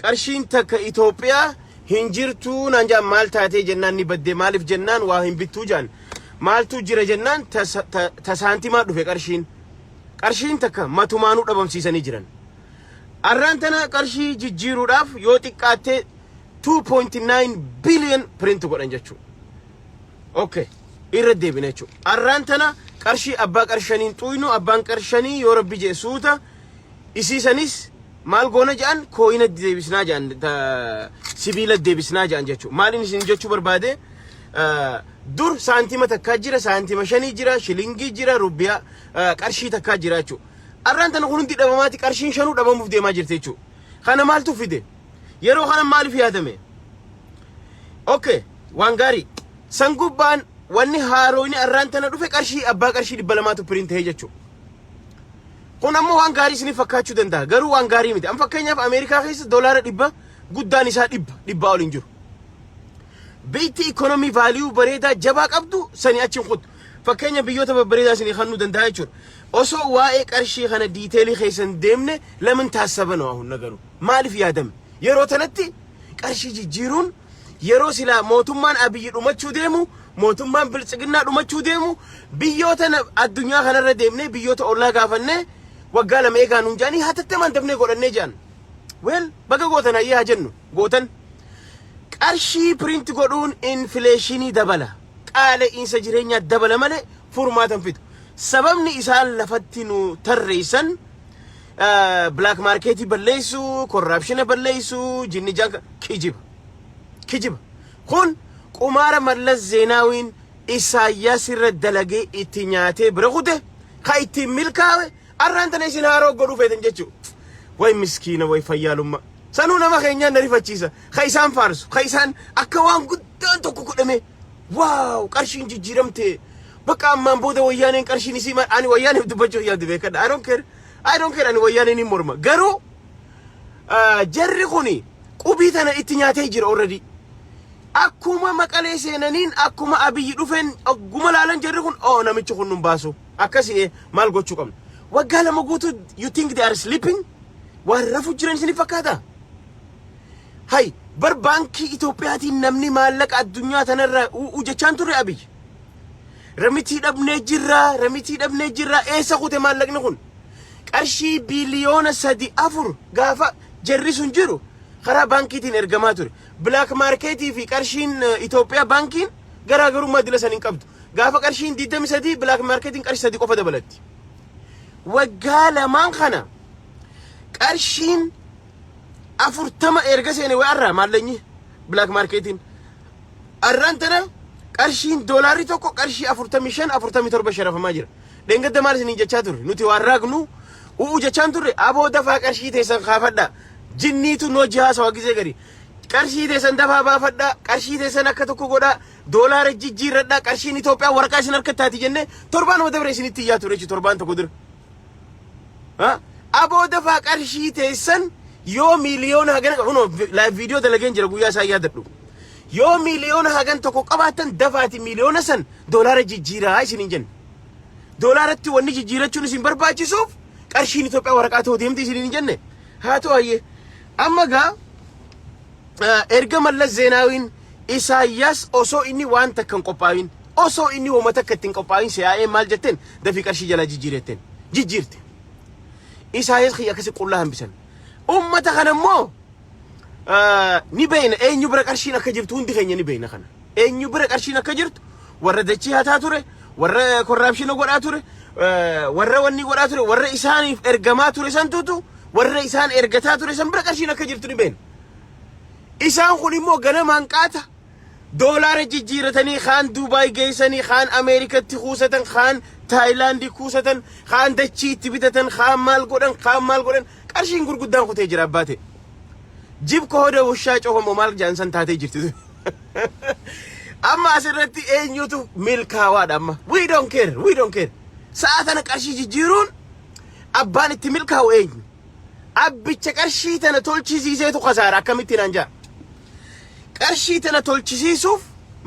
Qarshiin takka Itoophiyaa hin jirtuu naan jedhan. Maal taatee jennaan, ni badde. Maaliif jennaan, waa hin bittuu jedhan. Maaltu jira jennaan, ta saantimaa dhufe. Qarshiin takka matumaanuu dhabamsiisanii jiran. Arraan tana qarshii jijjiiruudhaaf yoo xiqqaatte 2.9 billion print godhan jechuudha. Okay. Irra deebina jechuudha. Arraan tana qarshii abbaa qarshaniin xuynu, abbaan qarshanii yoo Rabbi jee suuta isiisanis maal goona jedhan, coin deebisnaa jedhan, sibiila deebisnaa jedhan jechuudha. Maaliin isin jechuu barbaade, dur saantima takkaa jira, saantima shanii jira, shilingii jira, rubbiyaa, qarshii takkaa jira jechuudha. Arraan tana kun hundi dhabamaati, qarshiin shanuu dhabamuuf deemaa jirti jechuudha. Kana maaltu fide? Yeroo kana maaliif yaadame? Okay, waan gaarii. San gubbaan wanni haarooni arraan tana dhufe qarshii abbaa qarshii 200tu print ta'ee jechuudha. Kun ammoo waan gaarii isiniif fakkaachuu danda'a. Garuu waan gaarii miti. Amma fakkeenyaaf Ameerikaa keessa doolaara 100 guddaan isaa 100 ol hin jiru. Biyyi economy value bareedaa jabaa qabdu sani achi hin kuttu. Fakkeenya biyyoota babbareedaa isinii kennuu danda'a jechuudha. Osoo waa'ee qarshii kana detail keessa hin deemne, ለምን ታሰበ ነው አሁን ነገሩ. Maaliif yaadame? Yeroo tanatti qarshii jijjiiruun, yeroo silaa mootummaan Abiyyi dhumachuu deemu, mootummaan Biltsiginnaa dhumachuu deemu, biyyoota addunyaa kanarra deemnee biyyoota ollaa gaafannee waggaa 2 eegaa nuun jedhanii hatattamaan dafnee godhannee jedhan. Well, baga gootan, hayyee haa jennu gootan. Qarshii print godhuun inflation dabala. Qaala'iinsa jireenyaa dabala malee furmaata hin fidu. Sababni isaan lafatti nu tarreessan black market balleessuu, corruption balleessuu, jinni jaanka kijiba. Kijiba. Kun qumaara Mallas Zeenaawiin Isaayyaas irra dalagee itti nyaatee bira kute, ka ittiin milkaawe, arraan tana isin haaroo godhuu feetan jechuudha. Way miskiina, way fayyaalummaa. Sanuu nama keenyaan na rifachiisa. Ka isaan faarsu, ka isaan akka waan guddaan tokko godhame. Wow, qarshiin jijjiiramte. Bakka ammaan booda Wayyaaneen qarshiin isii ani Wayyaaneef dubbachuu yaaddu beekadha. I don't care. I don't care, ani Wayyaaneen hin morma. Garuu jarri kuni qubii tana itti nyaatee jira already. Akkuma Maqalee seenaniin, akkuma Abiyyi dhufeen, ogguma laalan jarri kun, "Oh, namichi kun nun baasu. Akkasii maal gochuu qabna?" Waggaa 2 guutuu, you think they are sleeping? Waan rafu jiran isin fakkaata? Hay bar, baankii Itoophiyaatiin namni maallaqa addunyaa tanarraa uu jechaan turre Abiyyi. Remittance dhabnee jirra, remittance dhabnee jirra, eessa kute maallaqni kun? Qarshii biliyoona 3 4 gaafa jarri sun jiru karaa baankiitiin ergamaa ture. Black market fi qarshiin Itoophiyaa baankiin garaagarummaa dila san hin qabdu. Gaafa qarshiin 23, black marketiin qarshii 3 qofa dabalatti. Waggaa lamaan kana qarshiin 40 erga seene way arraa maallaqni black marketiin. Arraan tana qarshiin doolaarri tokko qarshii 45, 47 sharafamaa jira. Dheengadda maal isiniin jechaa turre? Nuti waan raagnu u'u jechaan turre. Aboo, dafaa qarshii teessan kaafadhaa. Jinniitu nu hojii haasawaa gisee gari. Qarshii teessan dafaa baafadhaa. Qarshii teessan akka tokko godhaa. Doolaara jijjiirradhaa. Qarshiin Itoophiyaa waraqaa isin harka taati jennee torbaan dabre isinitti iyyaa ture jechuudha, torbaan tokko dura. Aboo, dafaa qarshii teessan yoo miiliyoona hagana qabu, live video dalageen jira guyyaa isaa yaadadhu. Yoo miiliyoona hagan tokko qabaattan, dafaati miiliyoona san doolaara jijjiiraa isiniin jenna. Doolaaratti wanni jijjiirachuun isin barbaachisuuf qarshiin Itoophiyaa waraqaa ta'uu deemti isiniin hin jenne. Haa ta'u hayyee. Amma gaa erga Mallas Zeenaawiin Isaayyaas osoo inni waan takka hin qophaa'in, osoo inni woma takka ittiin qophaa'in, si'aa'ee maal jetteen, dafii qarshii jalaa jijjiiretteen jijjiirte. Isaayyaas kiyya akkasi qullaa hambisan. Ummata kana immoo ni beeyna, eenyu bira qarshiin akka jirtu hundi keenya ni beeyna kana. Eenyu bira qarshiin akka jirtu, warra dachii hataa ture, warra corruption godhaa ture, warra wanni godhaa ture, warra isaaniif ergamaa ture santuutu, warra isaan ergataa ture san bira qarshiin akka jirtu ni beeyna. Isaan kun immoo ganamaan qaata doolaara jijjiiratanii kaan Duubaay geessanii, kaan Ameerikatti kuusatan, kaan Taayilaandii kuusatan, kaan dachii itti bitatan, kaan maal godhan, kaan maal godhan, qarshiin gurguddaan kutee jira abbaa ta'e. ጅብ ከሆደ ውሻ ጮኸ moo maal jedhan san taatee jirti. Amma asirratti eenyutu milkaawaadha amma? We don't care, we don't care. Sa'a tana qarshii jijjiiruun abbaan itti milkaa'u eenyu? Abbicha qarshii tana tolchisiiseetu kasaara, akkamitti naan jaa. Qarshii tana tolchisiisuuf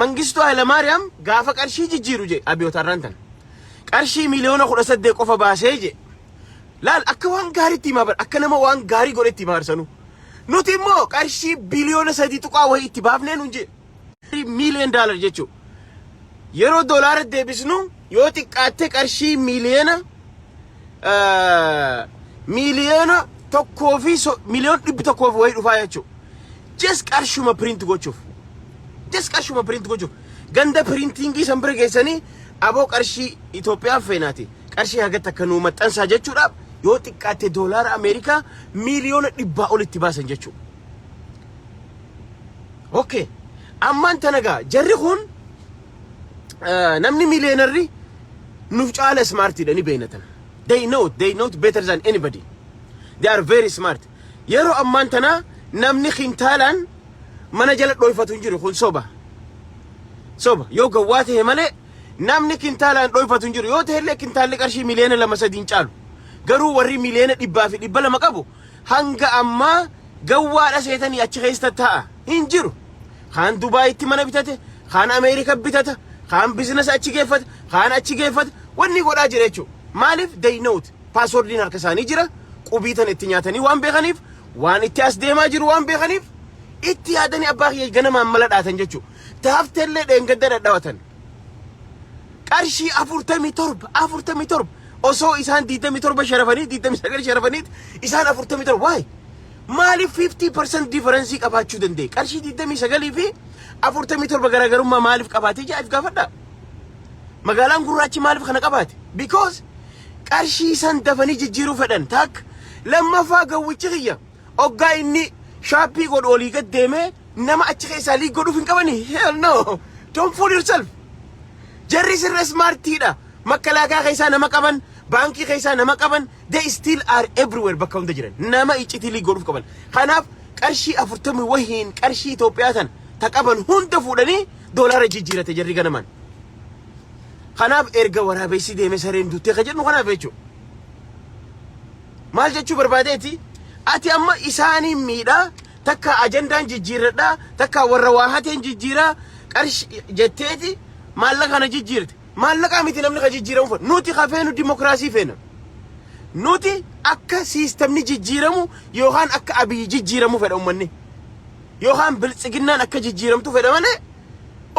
Mangistuu Hayilamaariyaam gaafa qarshii jijjiiru je Abiyoot arraan tana. Qarshii miliyoona 18 qofa baasee je. Laal, akka waan gaariitti himaa bara, akka nama waan gaarii godhetti himaa harsanu. Nuti immoo qarshii biliyoona 3 tuqaa wayii itti baafnee nuun jee. Million dollar jechuudha. Yeroo doolaara deebisnu yoo xiqqaatte qarshii miiliyoona 1 fi 100,000,000 fi wayii dhufaa jechuudha. Just qarshuma print gochuuf. Just qarshuma print gochuuf. Ganda printingii san bira geessanii, aboo, qarshii Itoophiyaa feenaati. Qarshii hagatti akka nuu maxxansaa jechuudhaaf yoo xiqqaatte doolaara Ameerikaa 100,000,000 ol itti baasan jechuudha. Okay. Ammaan tana gaa jarri kun namni millionaireri nuuf caala smartiidha ni beeynatan. They know better than anybody. They are very smart. Yeroo ammaan tana namni kintaalaan mana jala dhoyfatu hin jiru, kun soba. Soba yoo gawwaa ta'e malee namni kintaalaan dhoyfatu hin jiru. Yoo ta'e illee kintaalli qarshii 2-3 miliyoona hin caalu. Garuu warri 100,000,000 fi 200 qabu hanga ammaa gawwaadha seetanii achi keessa taa'a hin jiru. Kaan Dubaayitti mana bitate, kaan Ameerika bitata, kaan businessa achi geeffata, kaan achi geeffata, wanni godhaa jira jechuudha. Maaliif? They know it. Passwordiin harka isaanii jira. Qubii tan itti nyaatanii waan beekaniif, waan itti as deemaa jiru waan beekaniif, itti yaadanii abbaa kiyya ganamaan mala dhaatan jechuudha. Taafteellee dheengadda dhadhawatan. Qarshii 47, 47 osoo isaan 27 sharafanii, 29 sharafaniit, isaan 47. Waay, maaliif 50% difference qabaachuu danda'e? Qarshii 29 fi 47 garaagarummaa maaliif qabaatee jaa'if gaafadha. Magaalaan gurraachi maaliif kana qabaate? Because qarshii san dafanii jijjiiruu fedhan takka. Lammaffaa, gawwichi kiyya oggaa inni shaappii godhu olii gad deemee nama achi keessaa leak godhuuf hin qabani. Hell no, don't fool yourself. Jarri sirra smartiidha. Makkalaakaa keessaa nama qaban, baankii keessaa nama qaban, they still are everywhere, bakka hunda jiran. Nama iccitii leak godhuuf qaban. Kanaaf qarshii afurtamii wahiin qarshii Itoophiyaa tan ta qaban hunda fuudhanii doolaara jijjiirate jarri ganamaan. Kanaaf erga waraabessi deeme sareen duttee ka jedhu kanaaf jechuudha. Maal jechuu barbaadeeti? Ati amma isaaniin miidhaa, takka ajandaan jijjiirradhaa, takka warra waa hateen jijjiiraa qarshii jetteeti maallaqa kana jijjiirte. Maallaqa miti namni ka jijjiiramu fedha. Nuti ka feenu dimokiraasii feena. Nuti akka systemni jijjiiramu yookaan akka Abiyyi jijjiiramu fedha uummanni. Yookaan Biltsiginnaan akka jijjiiramtu fedha malee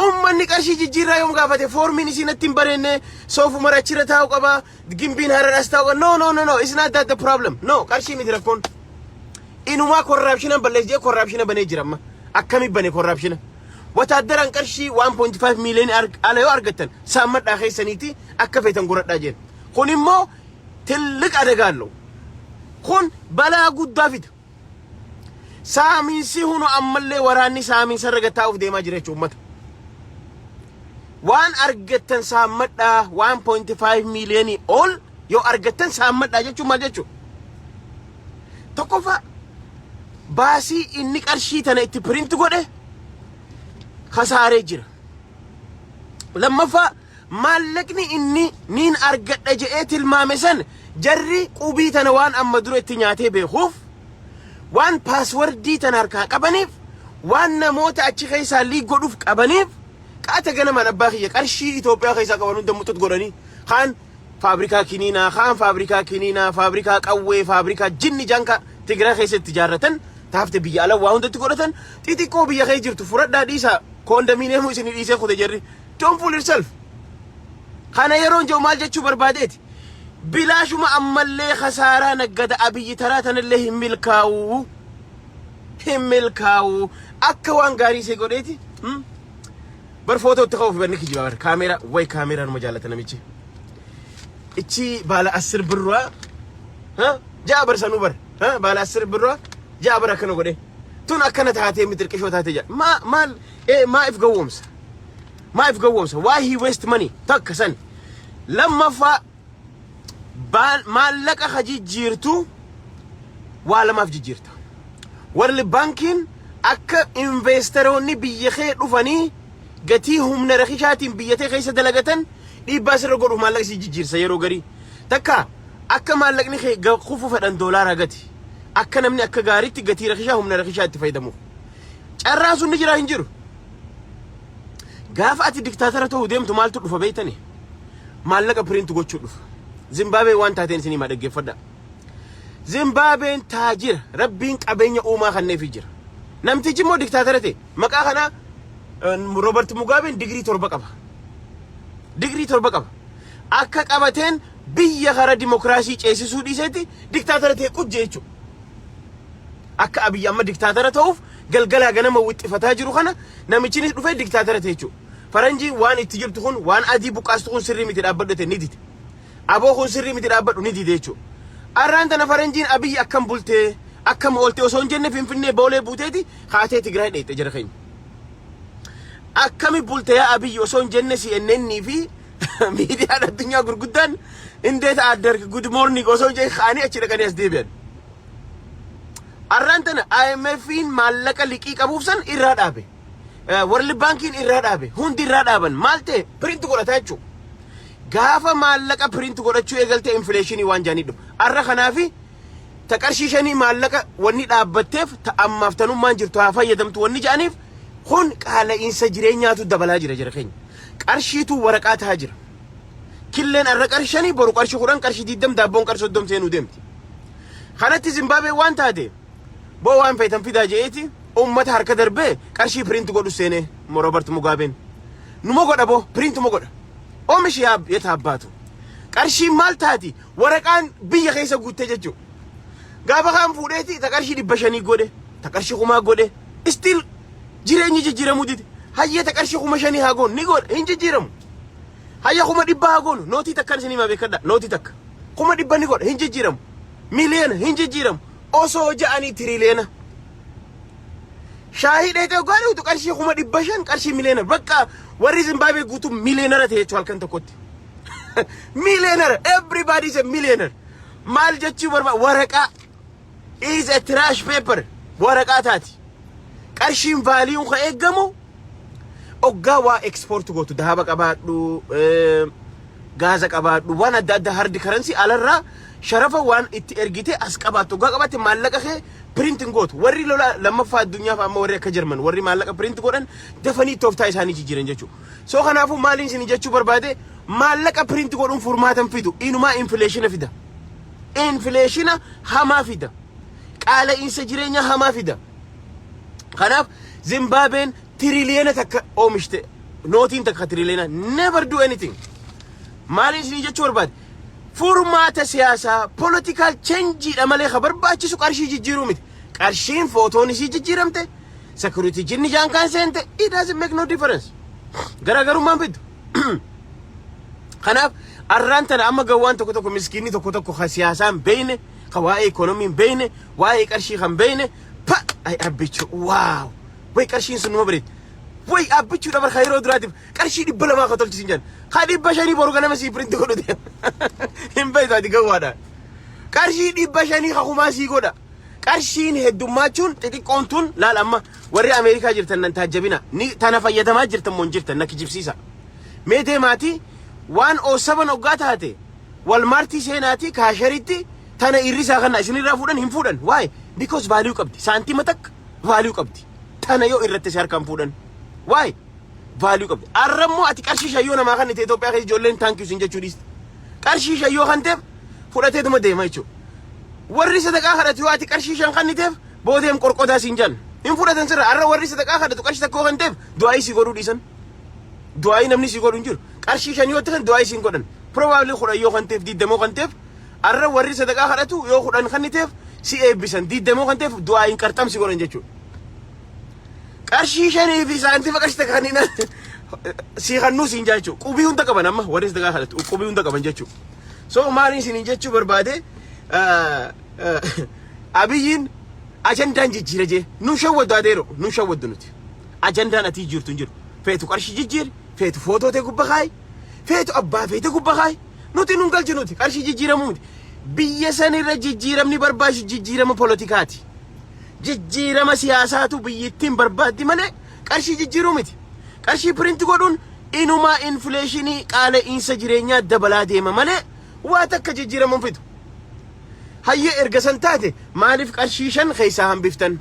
uummanni qarshii jijjiirraa yoom gaafate? Foormiin isiin natti hin bareenne, soofuma achirra taa'u qaba, gimbiin harar as taa'u qaba. No, no, no, no, it's not that the problem. No, qarshii miti rakkoon. Inumaa corruptiona balleessi jee corruptiona banee jira amma. Akkami bane corruptiona? Wataaddaraan qarshii 1.5 miiliyoonii ala yoo argattan saammadhaa keessaniiti akka feetan godhadhaa jeen. Kun immoo ትልቅ አደጋ አለው. Kun balaa guddaa fida. Saamiinsi hunu ammallee waraanni saamiinsa irra gattaa'uuf deemaa jira jechuudha uummata. Waan argattan saammadhaa, 1.5 miiliyoonii ol yoo argattan saammadhaa jechuun maal jechuudha? Tokkoffaa, baasii inni qarshii tana itti print godhe kasaaree jira. Lammaffaa, maallaqni inni niin argadha je'ee tilmaame san jarri qubii tana waan amma dura itti nyaatee beekuuf, waan passwordii tana harkaa qabaniif, waan namoota achi keessaa leak godhuuf qabaniif, qaata ganamaan abbaa kiyya qarshii Itoophiyaa keessaa qaban hunda muxut godhanii, kaan faabrikaa kiniinaa, kaan faabrikaa kiniinaa, faabrikaa qawwee, faabrikaa jinni janka Tigiraa keessatti ijaarratan, taafte biyya ala waa hundatti godhatan, xixiqqoo biyya kee jirtu fudhadhaa dhiisaa, condominiumuu isinii dhiisee kute jarri. Don't fool yourself. Kana yeroon jiru maal jechuu barbaadeeti? Bilaashuma ammallee kasaaraa naggada. Abiyyi taraa tanallee hin milkaa'u, hin milkaa'u. Akka waan gaarii isee godheeti bar footoo itti ka'uuf barni kijiba bar kaameera way kaameeraa numa jaallata namichi. Ichi baala 10 birraa ja'a bar sanuu bar baala 10 birraa ja'a bar akkana godhe tun akkana taatee mitirqishoo taatee jedha. Maa maal maa if gowwoomsa? Maa if gowwoomsa? Why he waste money? Takka san. Lammaffaa, maallaqa ka jijjiirtu waa lamaaf jijjiirta. Warri baankiin akka investoroonni biyya kee dhufanii gatii humna rakishaatiin biyya tee keessa dalagatan dhiibbaa sirra godhuuf maallaqa si jijjiirsa yeroo garii. Takka akka maallaqni kee kufu fedhan doolaaraa gati. Akka namni akka gaariitti gatii rakishaa, humna rakishaa itti fayyadamuuf. Carraan sun ni jira hin jiru? Gaafa ati diktaatara ta'uu deemtu maaltu dhufa beektani? Maallaqa print gochuu dhufa. Zimbaabuwee waan taateen isinii maa, dhaggeeffadha. Zimbaabuween taajira, Rabbiin qabeenya uumaa kanneefi jira. Namtichi immoo diktaatara ta'e. Maqaa kanaa Roobert Mugaabeen digirii 7 qaba. Digirii 7 qaba. Akka qabateen biyya kara dimokiraasii ceesisuu dhiisetti diktaatara ta'e qujje jechuudha. Akka Abiyyi amma diktaatara ta'uuf galgalaa ganama wixxifataa jiru kana namichinis dhufee diktaatara ta'e jechuudha. Faranjii waan itti jirtu kun, waan adii buqqaastu kun sirrii miti, dhaabbadhu ta'e ni dide. Aboo, kun sirrii miti, dhaabbadhu, ni dide jechuudha. Arraan tana faranjiin Abiyyi akkam bultee, akkam oolte osoo hin jenne Finfinnee Boolee buuteeti kaatee Tigraay dheeyxe jara keenya. Akkami bulte yaa Abiyyi osoo hin jenne CNN fi miidiyaan addunyaa gurguddaan እንዴት አደርክ, good morning osoo hin jenne kaanii achi dhaqanii as deebi'an. Arraan tana IMF'n maallaqa liqii qabuuf san irraa dhaabe. World Bankiin irraa dhaabe. Hundi irraa dhaaban. Maal ta'e? Print godhataa jechuudha. Gaafa maallaqa print godhachuu eegalte inflation waan jaanii dhufu. Arra kanaafi ta qarshii 5 maallaqa wanni dhaabbatteef ta ammaaf tanummaan jirtu haa fayyadamtu wanni jedhaniif kun qaala'iinsa jireenyaatu dabalaa jira jira keenya. Qarshiitu waraqaa tahaa jira. Killeen arra qarshii 5 boru qarshii 10, qarshii 20, daabboon qarshii 30 seenuu deemti. Kanatti Zimbaabuwee waan taate boo waan feetan fidaa je'eeti uummata harka darbee qarshii print godhu seenee Roobert Mugaabeen. Numa godha boo, print uma godha. Oomishi yaa abbaatu. Qarshiin maal taati? Waraqaan biyya keessa guuttee jechuudha. Gaafa kaan fuudheeti ta qarshii 500 godhe, ta qarshii 1000 godhe, still jireenyi jijjiiramuu dide. Hayyee, ta qarshii 5000 haa goonu, ni godhe, hin jijjiiramu. Hayya, 100,000 haa goonu, nootii takkan isinii maa beekadha, nootii takka. 100,000 ni godhe, hin jijjiiramu. Miliyoona hin jijjiiramu. Osoo ja'anii tiriiliyoona. Shaahii dheetee hoggaa dhuutu qarshii 500,000, qarshii miliyoona. Bakka warri Zimbaabuwee guutuu millionaire ta'e jechuudha halkan tokkotti. Millionaire. Everybody is a millionaire. Maal jechuu barbaada? Waraqaa is a trash paper. Waraqaa taati. Qarshiin valueun ka eeggamu oggaa waa export gootu, dahaba qabaadhu, gaaza qabaadhu, waan adda addaa, hard currency alarraa sharafa waan itti ergite as qabaattu oggaa qabaatte maallaqa kee print hin gootu. Warri lola lammaffaa addunyaaf amma warri akka Jarman, warri maallaqa print godhan dafanii tooftaa isaanii jijjiiran jechuudha. So kanaafuu maaliin isin jechuu barbaade? Maallaqa print godhuun furmaatan fidu, inumaa inflation fida. Inflation hamaa fida. Qaala'iinsa jireenyaa hamaa fida. Kanaaf Zimbaabuween 1 tiriliyoona oomishte, nootiin takka tiriliyoona never do anything. Maaliin isin jechuu barbaade? Furmaata siyaasaa, political changeiidha malee ka barbaachisu qarshii jijjiiruu miti. Qarshiin footoon isii jijjiiramte, security jinni jaan kan seente, it doesn't make no difference. Garaagarummaan fiddu. Kanaaf arraan tana amma gawwaan tokko tokko, miskiinni tokko tokko ka siyaasaan beeyne, ka waa'ee ikoonomiin beeyne, waa'ee qarshii kan beeyne, pa ay abbichu, wow, way qarshiin sun numa bareedi. Way abbichuu dabar ka yeroo duraatiif qarshii 200 ka tolchisiin jedhan. Ka 500 boru ganama sii print godhu deema. Hin beektu ati, gawwaadha. Qarshii 500 ka kumaa sii godha. Qarshiin heddummachuun xixiqqoon tun laal, amma warri Ameerikaa jirtan nan taajjabina. Ni tana fayyadamaa jirtan moo hin jirtan, na kijibsiisa. Mee deemaatii waan oosaban hoggaa taate Walmartii seenaatii cashieritti tana irrisaa kana isinirraa fuudhan, hin fuudhan. Why? Because value qabdi. Saantima takka value qabdi. Tana yoo irratti si harkaan fuudhan. Why? Value qabdi. Arrammoo ati qarshii shayyoo namaa kan ta'e Itoophiyaa keessa ijoolleen thank you sin jechuu dhiiste. Qarshii shayyoo kan ta'eef fudhateetuma deema jechuudha. Warri sadaqaa kadhatu yoo ati qarshii 5 kan ta'eef boodeem qorqotaa siin jedhan. Hin fudhatan sirra. Arra warri sadaqaa kadhatu qarshii tokkoo kan ta'eef du'aayii si godhuu dhiisan. Du'aayii namni si godhu hin jiru. Qarshii 5 yoo ta'an du'aayii siin godhan. Probably 10 yoo kan ta'eef, 20 kan ta'eef, arra warri sadaqaa kadhatu yoo 10 kan ta'eef si eebbisan, 20 kan ta'eef du'aayiin qarxamsi godhan jechuudha. Qarshii 5 fi saantima qarshii takka kanneen si kannuu siin jaa jechuudha. Qubii hunda qaban, amma warri sadaqaa kadhatu qubii hunda qaban jechuudha. So maaliin isiniin jechuu barbaade? Abiyyiin ajandaan jijjiira jee nu shawwaddu, adeero, nu shawwaddu nuti. Ajandaan ati jijjiirtu hin jiru. Feetu qarshii jijjiiri, feetu footoo ta'e gubba kaayi, feetu abbaa feete gubba kaayi. Nuti nun galchi, nuti qarshii jijjiiramuu miti. Biyya sanirra jijjiiramni barbaachisu jijjiirama poolotikaati. Jijjiirama siyaasaatu biyyittiin barbaaddi malee qarshii jijjiiruu miti. Qarshii print godhuun inumaa inflation, qaala'iinsa jireenyaa dabalaa deema malee waa takka jijjiiramuun fidu. Hayyee, erga san taate maaliif qarshii 5 keessaa hambiftan?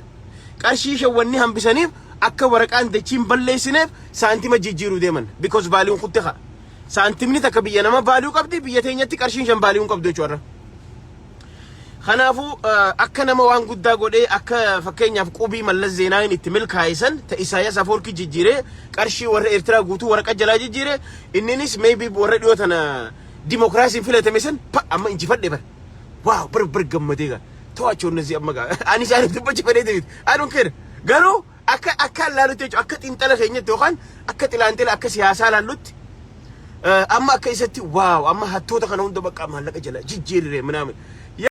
Qarshii 5 wanni hambisaniif akka waraqaan dachiin balleessineef saantima jijjiiruu deeman. Because valueun kutte haa. Saantimni takka biyya nama value qabdi, biyya teenyatti qarshiin 5 valueun qabdu jechuudha. Kanaafuu akka nama waan guddaa godhee, akka fakkeenyaaf qubii Mallas Zeenaawiin itti milkaa'e san ta Isaayyaas Afoorkii jijjiiree, qarshii warra Eertiraa guutuu waraqaa jalaa jijjiire, inninis maybe warra dhiyoo tana dimokiraasiin filatame san pa amma injifadhe bara. Wow, bar bar gammadee gaa. To'achoo እነዚህ amma gaa ani isaaniif dubbachuu fedhee miti. I don't care. Garuu akka laalutti jechuudha, akka xiinxala keenyatti yookaan akka xilaanxila akka siyaasaa laallutti, amma akka isatti wow, amma hattoota kana hunda bakka maallaqa jala jijjiirre ምናምን.